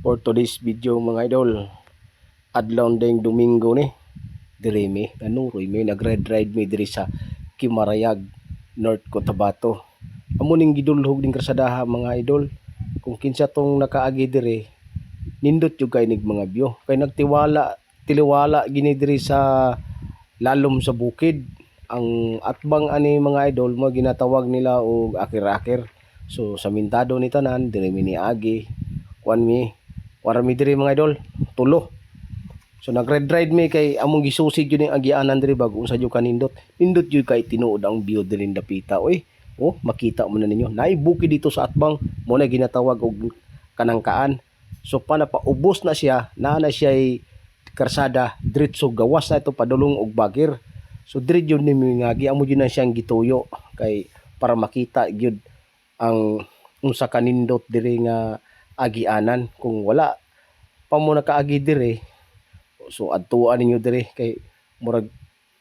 For today's video, mga idol, adlaw ding Domingo ni, diri mi, nanuroy mi, nag-ride ride mi diri sa Kimarayag, North Cotabato. Amo ning gidulhog ning krasadaha, mga idol. Kung kinsa tong nakaagi diri, nindot jud kay nig mga view. Kay nagtiwala, tiliwala gini diri sa lalom sa bukid. Ang atbang ani, mga idol, mo ginatawag nila og akir-akir. So samintado ni tanan, diri mi niagi. Kuan mi, wara mi diri, mga idol, tulo. So nag-ride ride mi kay among gisusi jud ning agianan diri bago unsa jud kanindot. Nindot jud kay tinuod ang view diri dapita oy. Oh, makita mo na ninyo. Naay bukid dito sa atbang mo na ginatawag og kanangkaan. So pana paubos na siya, naa na siya karsada diretso gawas na ito padulong og Bagir. So diri jud ni mi ngagi, amo jud na siyang gituyo kay para makita gyud ang unsa kanindot diri nga agianan. Kung wala pa mo nakaagi diri, so adtuan ninyo diri kay murag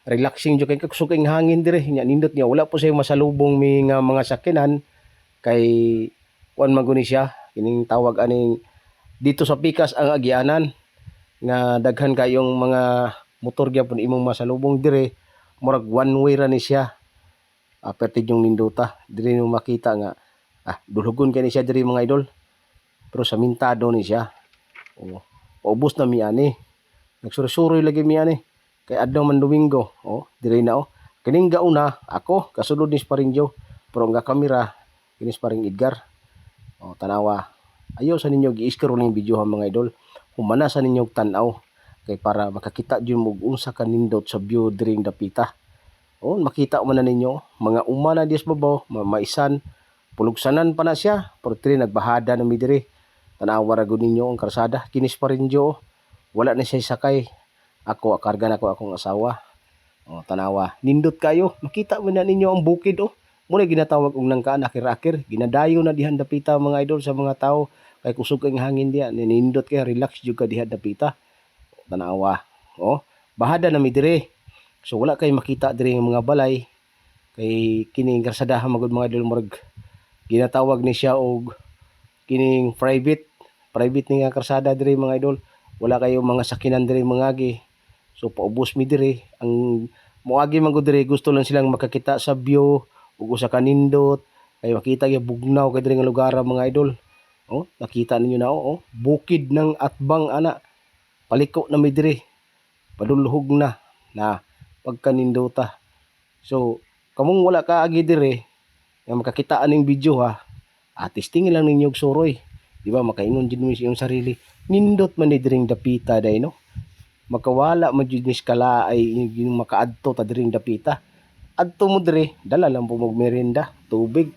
relaxing jud kay kusog kay hangin diri nya, nindot niya. Wala po siya masalubong mi nga mga sakyanan kay kuan man guni siya, kining tawag aning dito sa pikas ang agianan nga daghan kayong mga motor gyapon imong masalubong dire. Murag one way ra ni siya. Perti yung nindota diri mo makita nga dulhugon kay ni siya diri, mga idol, pero samintado ni siya. Oh, paubos na mi ani, nagsuroy-suroy lagi mi ani kay adlaw man Domingo. Oh, diri na oh, kining gauna ako kasulod ni paring Joe, pero ang kamera kinis paring Edgar. Oh, tanawa. Ayo sa ninyo gi-scroll ning video ha, mga idol. Humana sa ninyo tan-aw kay para makakita jud mo og unsa ka nindot sa view diring dapita. Oh, makita man na ninyo mga uma na dias babaw, maisan pulugsanan pa na siya, pero diri nagbahada na mi diri. Tanawa ra gud ninyo ang karsada. Kinis pa rin jo. Wala na siya sakay. Ako, karga na ko akong asawa. Oh, tanawa. Nindot kayo. Makita mo na ninyo ang bukid oh. Muna ginatawag og nangkaan, akir-akir. Ginadayo na dihan dapita, mga idol, sa mga tao kay kusog kay hangin diha. Nindot kay relax jud ka diha dapita. Tanawa. Oh, bahada na mi dire. So wala kay makita diri ng mga balay kay kining karsadahan magud, mga idol, murag ginatawag ni siya og kining private private ni nga karsada diri, mga idol. Wala kayo mga sakinan diri mangagi. So paubos mi diri. Ang moagi man gud diri, gusto lang silang makakita sa view ug usa ka nindot kay makita gyud bugnaw kay diri nga lugar, mga idol. Oh, nakita ninyo na oh, bukid ng atbang ana. Paliko na mi diri, padulhog na na pagkanindota. So kamong wala ka agi diri nga makakita aning video ha, testingin lang ninyo og suroy. Di ba makaingon jud mo sa iyong sarili, nindot man ni diring dapita day no. Makawala man jud ni skala ay yung makaadto ta diring dapita. Adto mo diri, dala lang po mo merienda, tubig.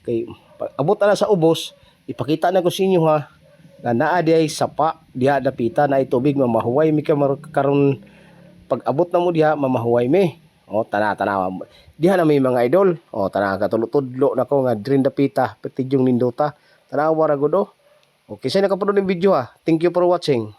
Kay abot na sa ubos, ipakita na ko sa inyo ha, nga naa di ay sapa diha dapita na ay tubig, mamahuway mi ka karon. Pag abot na mo diha, mamahuway mi. Oh, tana tanawa. Diha na may mga idol. Oh, tana katulot-tudlo na ko nga diring dapita, perti yung nindota. Tanawa ra gud oh. Okay, sa nakapanood ng video ha. Thank you for watching.